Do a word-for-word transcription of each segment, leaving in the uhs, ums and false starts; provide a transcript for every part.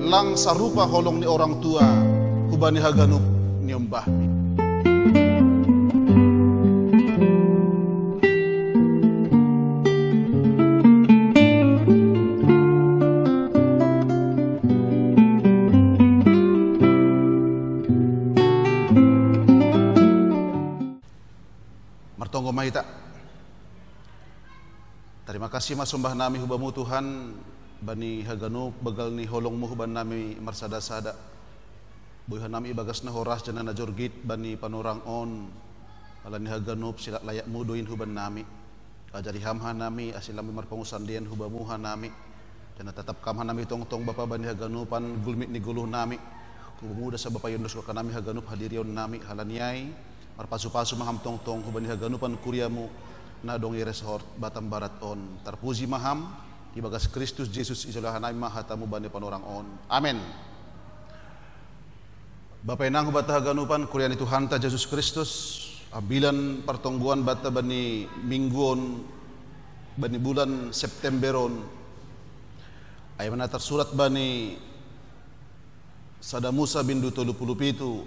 Lang sarupa holong ni orang tua hubani haganup ni ombahmi. Martonggo ma hita. Tarima kasih ma sombah nami hubamu Tuhan, bani haganup bagal ni holongmu huban nami marsada-sada. Boihan nami ibagas na horas janah na jorgit bani panorang on, ala ni haganup silayak-layakmu doin huban nami. Ajari ham hanami, ase lang be marpangusandean hubamu hanami. Janah tatap kam hanami tongtong Bapa bani haganupan gulmit ni goluh nami. Hubamu das Bapa iondoskon hanami haganup hadirion nami, halani ai marpasu-pasu ma ham tongtong hubani haganupan kuriamu na dong i resort Batam Barat on. Tarpuji ma ham, ibagas Kristus Jesus ijalo hanami ma hatamu bani panorang on. Amen. Bapa inang hubanta haganupan kuria ni Tuhanta Jesus Kristus, ambilan partonggoan banta bani minggu on, bani bulan September on. Ai ma na tarsurat bani Sada Musa bindu tolu puluh pitu,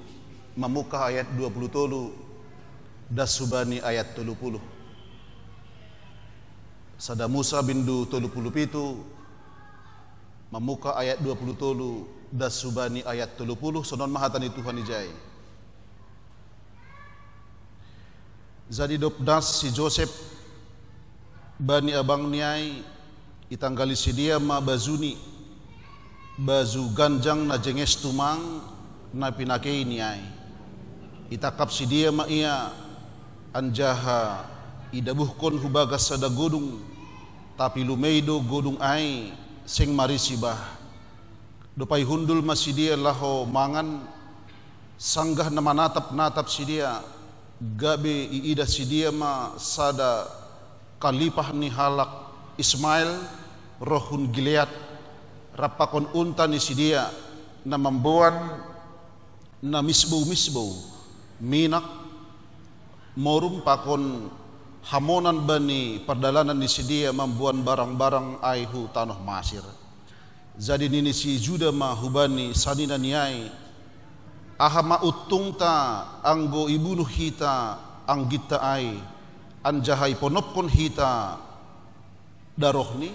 mamungkah ayat dua puluh tolu, das hubani ayat tolu puluh. Sada Musa bindu tolu puluh pitu, mamungkah ayat dua puluh tolu, das hubani ayat tolu puluh, sonon ma hata ni Tuhan ijai. Jadi dob das si Josep bani abangni ai, itanggali sidea ma bajuni, baju ganjang na jenges tumang na pinakeini ai. Itangkap sidea ma ia, anjaha idabuhkon hu bagas sada godung, tapi lumei do godung ai, seng marisi bah. Dob ai hundul ma sidea laho mangan, sanggah na manatap-natap sidea, gabe iidah sidea ma sada kalipah ni halak Ismael roh hun Gilead, rap pakon unta ni sidea, na mamboan na misbou-misbou, minak, morum pakon hamonan bani pardalanan ni sidea mamboan barang-barang ai hu tanoh Masir. Jadi nini si Juda ma hubani saninani ai, "Aha ma untungta anggo ibunuh hita anggitta ai, anjaha iponopkon hita darohni?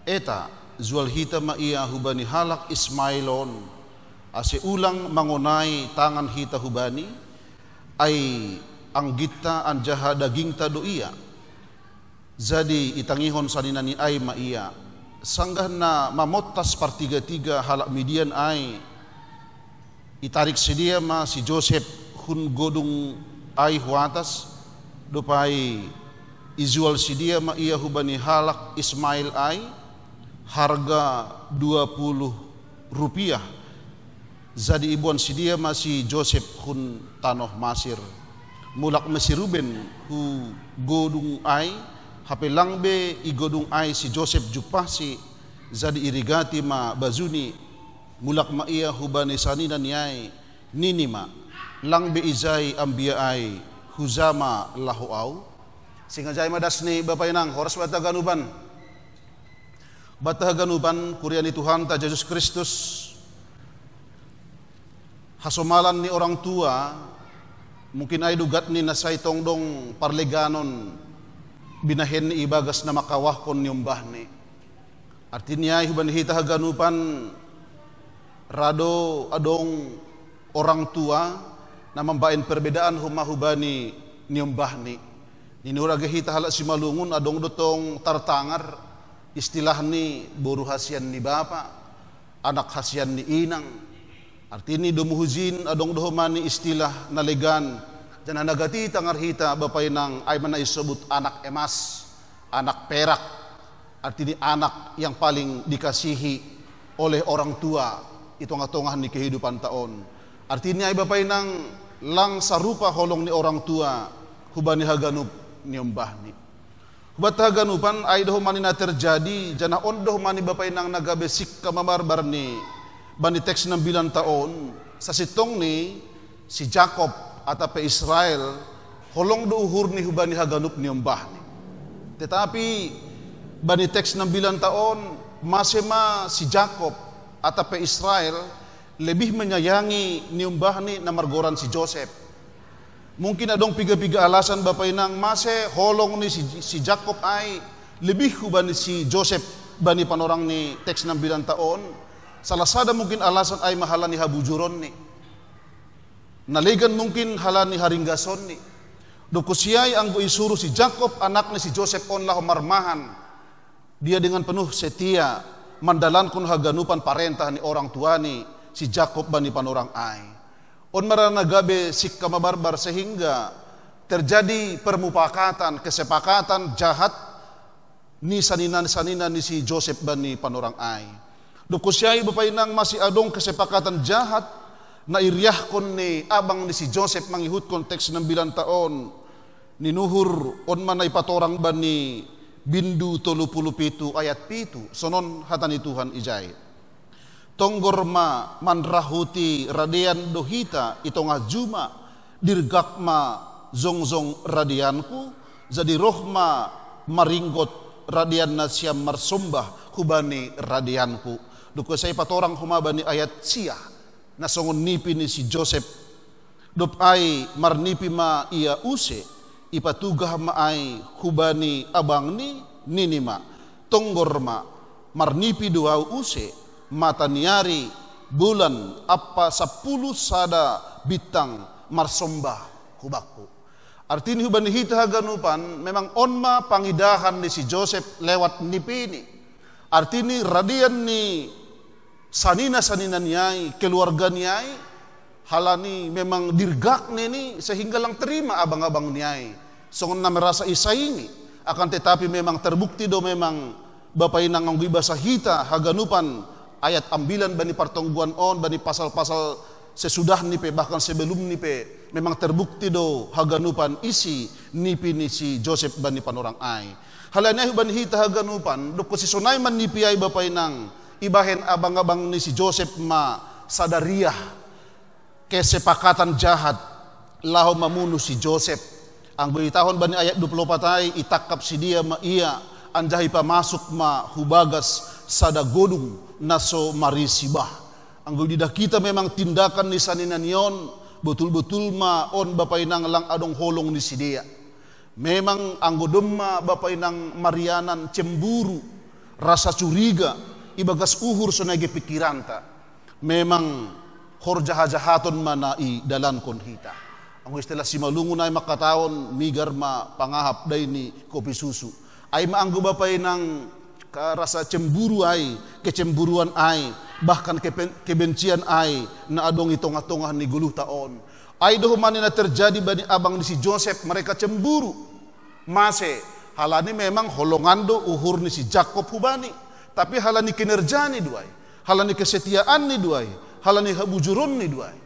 Eta, jual hita ma ia hubani halak Ismael on, ase ulang mangonai tangan hita hubani, ai anggitta anjaha dagingta do ia." Jadi itangihon saninani ai ma ia. Sanggah na mamontas partiga-tiga halak Midian ai, itarik sidea ma si Josep hun godung ai hu atas, dob ai ijual sidea ma ia hubani halak Ismael ai, harga dua puluh rupiah. Jadi iboan sidea ma si Josep hun tanoh Masir. Mulak ma si Ruben hu godung ai, hape lang be i godung ai si Josep jumpahsi, jadi irigati ma bajuni, mulak ma ia hubani saninani ai, nini ma, "Lang be ijai ambia ai, huja ma laho ahu." Singajai ma das ni Bapa inang, horas banta haganupan. Banta haganupan kuria ni Tuhanta Jesus Kristus, hasomalan ni orang tua, mungkin ai do gatni na sai tong dong parleganon binahenni ibagas na mangkawahkon ni ombahni. Artini ai hubani hita haganupan, ra do adong orang tua na mambahen perbedaan homa hubani ni ombahni. Ninurage hita halak Simalungun adong do tong tartangar istilahni boru hasian ni bapa, anak hasian ni inang. Artini domu hujin adong do homa ni istilah na legan, janah na gati tangar hita Bapa inang ai ma na isobut anak emas, anak perak. Artini anak yang paling dikasihi oleh orang tua i tongah-tongah ni kehidupanta on. Artini ai Bapa inang lang sarupa holong ni orang tua hubani haganup ni ombahni. Hubanta haganupan ai do homa ni na terjadi, janah on do homa ni Bapa inang na gabe singka mamarbar ni bani teks nambilanta on, sasintongni si Jakob atap pe Israel, holong do uhurni hubani haganup ni ombahni. Tetapi bani teks nambilanta on, mase ma si Jakob, Atape Israel lebih menyayangi ni umbahni na margoran si Joseph. Mungkin adong piga-piga alasan, Bapa Inang, mase holong ni si, si Jakob ai lebih hubani si Joseph bani panorang ni teks nambilanta on. Salah sada mungkin alasan ai ma halani habujuronni. Na legan mungkin halani haringgasonni. Dob husi ai anggo isuru si Jakob anakni si Joseph on laho marmahan, dia dengan penuh setia mandalankon haganupan parentah ni orang tuani si Jakob bani panorang ai. On ma ra na gabe singkamabarbar sehingga terjadi permupakatan, kesepakatan jahat ni sanina-sanina ni si Joseph bani panorang ai. Dob husi ai, Bapa Inang, mase adong kesepakatan jahat na iriahkon ni abang ni si Joseph mangihuthon teks nambilanta on. Ninuhur on ma na ipatorang bani bindu tolu pulu pitu ayat pitu, sonon hata ni Tuhan ijai: Tonggor ma manrahuti radean do hita i tongah juma, dirgak ma jongjong radeanku, jadi roh ma maringgot radean nasiam marsombah hubani radeanku. Dob husi ai patorang homa bani ayat sia na songon nipi ni si Joseph. Dob ai marnipi ma ia use, ipatugah ma ai hubani abangni, nini ma: Tonggor ma, marnipi do ahu use, mata ni ari, bulan, ampa sampulu sada bintang marsombah hubakku. Artini hubani hita haganupan, memang on ma pangidahan ni si Joseph lewat nipini. Artini radean ni sanina-sanina ni ai, keluarga ni ai, halani memang dirgak ni i sehingga lang terima abang-abang ni ai. Songon na merasa isaingi, akan tetapi memang terbukti do memang, Bapa Inang, anggo ibasa hita haganupan ayat ambilan bani partonggoan on, bani pasal-pasal sesudahni pe, bahkan sebelumni pe, memang terbukti do haganupan isi nipi ni si Joseph bani panorang ai. Halani ai hubani hita haganupan, dob husi sonai ma nipi ai, Bapa Inang, ibahen abang-abang ni si Joseph ma sada riah kesepakatan jahat laho mamunu si Joseph. Anggo itahon bani ayat dua pulu opat ai, itangkap sidea ma ia, anjaha ipamasuk ma hu bagas sada godung na so marisi bah. Anggo ididah hita memang tindakan ni sanina ni on, botul-botul ma on, Bapa Inang, lang adong holong ni sidea. Memang anggo domma, Bapa Inang, marianan cemburu, rasa curiga, ibagas uhur sonai ge pikiranta, memang horja hajahaton ma na idalankon hita. Anggo istilah Simalungun ai mangkatahon, migar ma pangahap dai ni kopi susu. Ai ma anggo, Bapa Inang, ka rasa cemburu ai, kecemburuan ai, bahkan kepen-, kebencian ai na adong i tongah-tongah ni goluhta on. Ai do homa ni na terjadi bani abang ni si Joseph, mereka cemburu. Mase? Halani memang holongan do uhur ni si Jakob hubani. Tapi halani kinerjani do ai, halani kesetiaanni do ai, halani habujuronni do ai.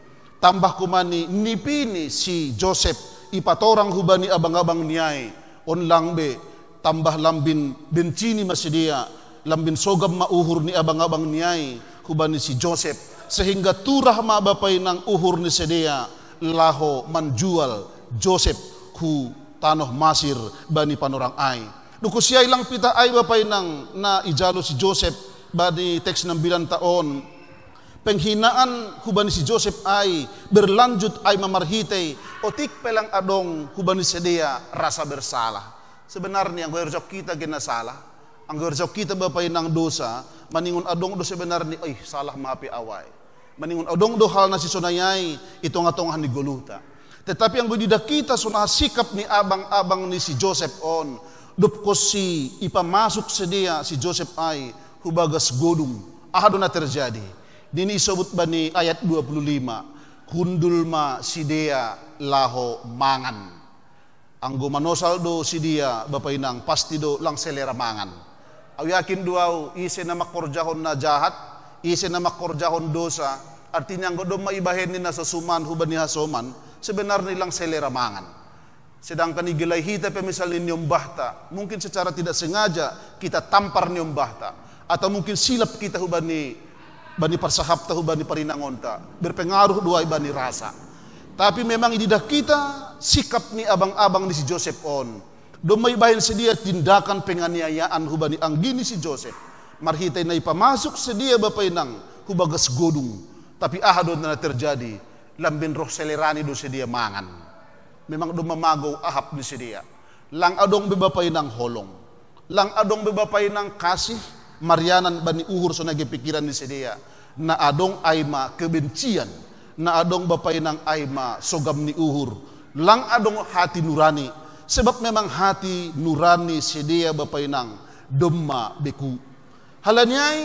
Tambah homa ni nipini si Joseph ipatorang hubani abang-abang ni ai, on lang be tambah lambin bencini ma sidea, lambin sogam ma uhur ni abang-abang ni ai hubani si Joseph, sehingga turah ma, Bapa Inang, uhur ni sidea laho manjual Joseph hu tanoh Masir bani panorang ai. Dohot siai lang pitah ai, Bapa Inang, na ijalo si Joseph bani teks nambilanta on. Penghinaan hubani si Joseph ai berlanjut ai ma marhitei otik pe lang adong hubani sidea rasa bersalah. Sebenarni anggo erjok hita gena salah, anggo erjok hita, Bapa Inang, dosa, maningon adong do sebenarni, "Ih, salah ma pe ahu ai." Maningon adong do hal na sisonai ai i tongah-tongah ni goluhta. Tetapi anggo ididah hita sonai sikap ni abang-abang ni si Joseph on, dob hosi ipamasuk sidea si Joseph ai hu bagas godung, aha do na terjadi? Nini isobut bani ayat dua pulu lima: Hundul ma sidea laho mangan. Anggo manosal do sidea, Bapa Inang, pasti do lang selera mangan. Ahu yakin do ahu, ise na mangkorjahon na jahat, ise na mangkorjahon dosa, artinya anggo domma ibahenni na so suman hubani hasoman, sebenarni lang selera mangan. Sedangkan igelai hita pe misalni niombahta, mungkin secara tidak sengaja kita tampar niombahta, atau mungkin silap hita hubani, bani parsahapta, hubani parinangonta, berpengaruh do ai bani rasa. Tapi memang ididah hita sikap ni abang-abang ni si Joseph on. Domma ibahen sidea tindakan penganiayaan hubani anggi ni si Joseph. Marhitei na ipamasuk sidea, Bapa Inang, hu bagas godung. Tapi aha do na terjadi? Lambin roh selerani do sidea mangan. Memang do mamagou ahap ni sidea. Lang adong be bapa inang holong. Lang adong be bapa inang kasih marianan bani uhur songon age pikiran ni sidea. Na adong ai ma kebencian. Na adong bapa inang ai ma sogam ni uhur. Lang adong hati nurani. Sebab memang hati nurani sidea bapa inang domma beku. Halani ai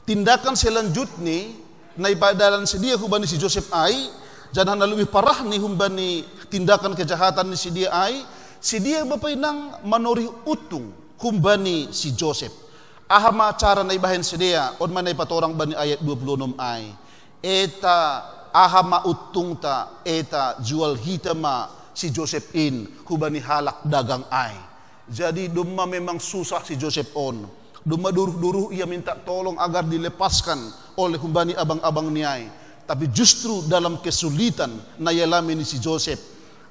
tindakan selanjutni na ipadalan sidea hubani si Josep ai, janah na lebih parahni humbani tindakan kejahatan ni sidea ai, sidea bapa inang manorih untung humbani si Josep. Aha ma cara na ibahen sidea? On ma na ipatorang bani ayat dua puluh enam ai. Eta, aha ma untungta, eta jual hita ma si Josep in hubani halak dagang ai. Jadi domma memang susah si Josep on. Domma doruh-doruh ia minta tolong agar dilepaskan oleh humbani abang-abang ni ai. Tapi justru dalam kesulitan na ialami ni si Josep,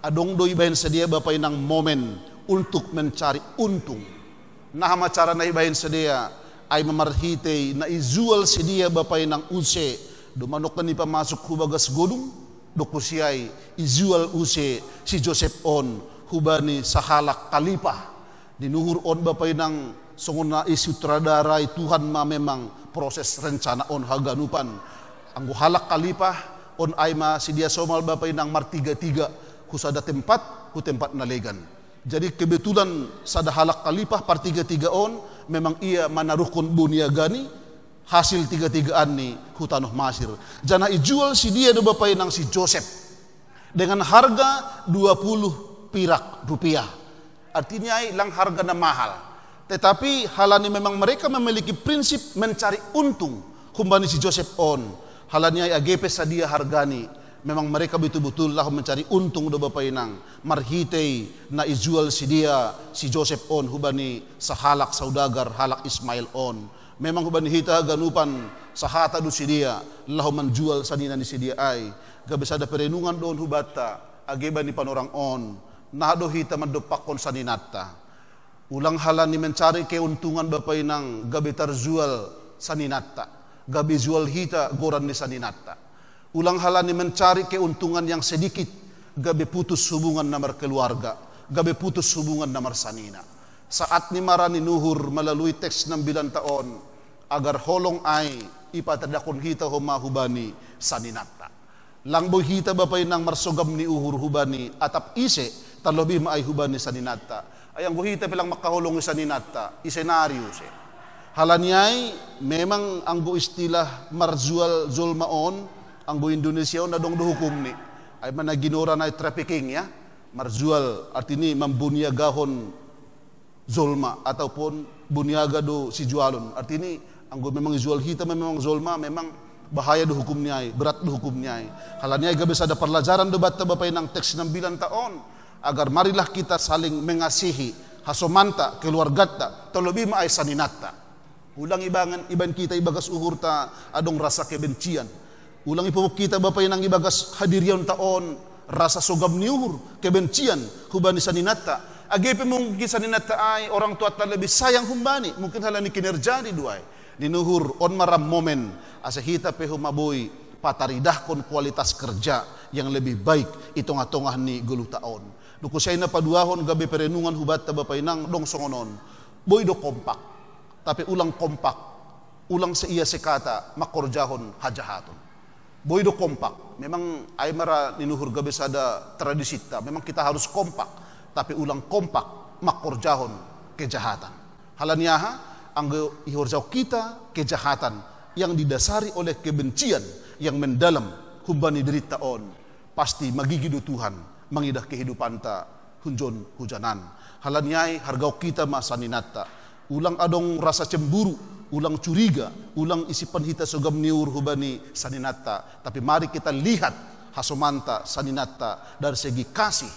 adong do ibahen sidea bapa inang momen untuk mencari untung. Nah, aha ma cara na ibahen sidea? Ai ma marhitei na ijual sidea bapa inang use, domma nongkan ipamasuk hu bagas godung, dohot hu si ai ijual use si Josep on hubani sahalak kalipah. Di nuhur on bapa inang songon na isutradara i Tuhan ma memang proses rencana on haganupan. Anggo halak kalipah on ai ma sidea somal bapa inang martiga-tiga, hu sada tempat, hu tempat na legan. Jadi kebetulan sada halak kalipah partiga-tiga on memang ia manaruhkon boniagani hasil tiga-tigaanni hu tanoh Masir. Janah ijual sidea do bapa inang si Josep dengan harga dua puluh pirak rupiah. Artinya ai lang harga na mahal. Tetapi halani memang mereka memiliki prinsip mencari untung humbani si Josep on. Halani ai age pe sadia hargani, memang mereka betul-betul laho mencari untung do bapa inang marhitei na ijual sidea si Josep on hubani sahalak saudagar halak Ismael on. Memang hubani hita haganupan sahata do sidea laho manjual sanina ni sidea ai. Gabe sada perenungan do on hubanta age bani panorang on. Naha do hita mandompakkon saninanta? Ulang halani mencari keuntungan bapa inang gabe tarjual saninanta, gabe jual hita goran ni saninanta. Ulang halani mencari keuntungan yang sedikit gabe putus hubungan na markeluarga, gabe putus hubungan na marsanina. Saatni ma ra ni nuhur melalui teks na mbilan ta on, agar holong ai ipatadahkon hita homa hubani saninanta. Lang boi hita bapa inang marsogam ni uhur hubani atap ise, tarlobih ma ai hubani saninanta. Ai anggo hita pe lang mangkaholongi saninanta, ise nari use? Halani ai memang anggo istilah marjual jolma on, anggo Indonesia on adong do hukumni. Ai ma na ginoran ai trafficking ya. Marjual artini mamboniagahon jolma ataupun boniaga do sijualon. Artini anggo memang ijual hita memang jolma, memang bahaya do hukumni ai, berat do hukumni ai. Halani ai gabe sada parlajaran do banta bapa inang teks na mbilan ta on, agar marilah kita saling mengasihi hasomanta, keluarganta, tarlobih ma ai saninanta. Ulang ibangan, ibaen hita ibagas uhurta adong rasa kebencian. Ulang ipupuk hita bapa inang ibagas hadirionta on rasa sogam ni uhur, kebencian hubani saninanta. Age pe mungkin saninanta ai orang tuanta lebih sayang humbani, mungkin halani kinerjani do ai. Ni nuhur on ma ra momen asa hita pe homa boi pataridahkon kualitas kerja yang lebih baik i tongah-tongah ni goluhta on. Dohot hu si ai na paduahon gabe perenungan hubanta bapa inang dong songon on. Boi do kompak, tapi ulang kompak, ulang seia sekata mangkorjahon hajahaton. Boi do kompak, memang ai ma ra ni nuhur gabe sada tradisinta, memang kita harus kompak, tapi ulang kompak mangkorjahon kejahatan. Halani aha? Anggo ihorjahon hita kejahatan yang didasari oleh kebencian yang mendalam humbani dirinta on, pasti magigi do Tuhan mangidah kehidupanta hunjon hujanan. Halani ai hargahon hita ma saninanta. Ulang adong rasa cemburu, ulang curiga, ulang isimpan hita sogam ni uhur hubani saninanta. Tapi mari kita lihat hasomanta saninanta dari segi kasih.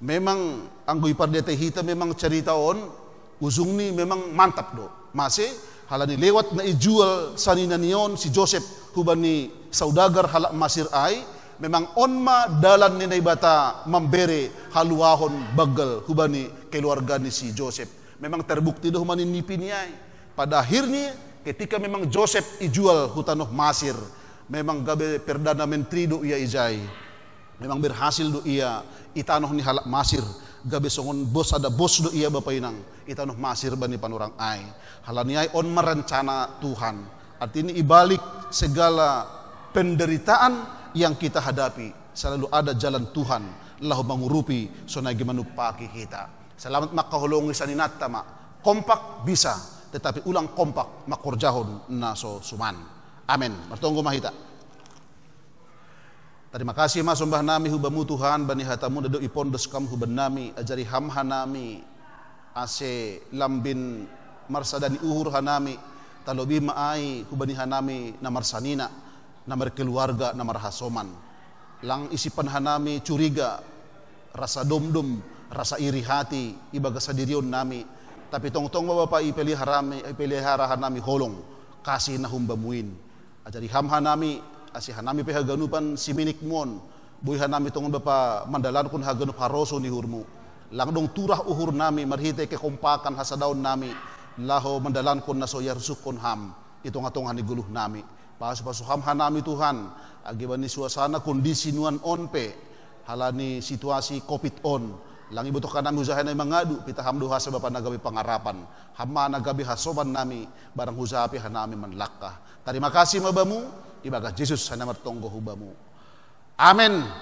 Memang anggo ipardiatei hita memang cerita on ujungni memang mantap do. Mase? Halani lewat na ijual saninani on si Josep hubani saudagar halak Masir ai, memang on ma dalan ni Naibata mambere haluahon banggal hubani keluarga ni si Josep. Memang terbukti do homa ni nipini ai. Pada akhirnya Ketika memang Joseph ijual hu tanoh Masir, memang gabe perdana menteri do ia ijai. Memang berhasil do ia i tanoh ni halak Masir, gabe songon bos, sada bos do ia, Bapa Inang, i tanoh Masir bani panorang ai. Halani ai on ma rencana Tuhan. Artinya, ibalik segala penderitaan yang kita hadapi, selalu ada jalan Tuhan laho mangurupi sonai ge manumpaki hita. Selamat mangkaholongi saninanta ma. Kompak bisa, tetapi ulang kompak mangkorjahon na so suman. Amen. Martonggo ma hita. Tarima kasih ma sombahnami hu Bamu, Tuhan, bani hataMu na do ipondos Kam hu bannami. Ajari Ham hanami, ase lambin marsada ni uhur hanami, talobi ma ai hubani hanami na marsanina, na markeluarga, na marhasoman. Lang isip hanami curiga, rasa domdom, rasa iri hati ibagas sadirionnami. Tapi tongtong ma, Bapa, ipelihara hanami, ipelihara hanami holong kasih na humbamuin. Ajari Ham hanami, ase hanami pe haganupan siminikMu on, boi hanami tongon, Bapa, mandalankon haganup haroso ni uhurMu. Lang dong turah uhurnami marhitei kekompakan hasadaonnami, laho mandalankon na so iarsukkon Ham i tonga-tonga ni goluhnami. Pasu-pasu Ham hanami, Tuhan, age bani suasana kondisi nuan on pe, halani situasi covid on, lang ibotoh hanami hujaha hanami mangadu, pitah Ham do hujaha, Bapa, na gabe pangarapan. Ham ma na gabe hasomannami, barang hujaha pe hanami manlangkah. Tarima kasih ma Bamu, ibagas Jesus hanami martonggo hu Bamu. Amen.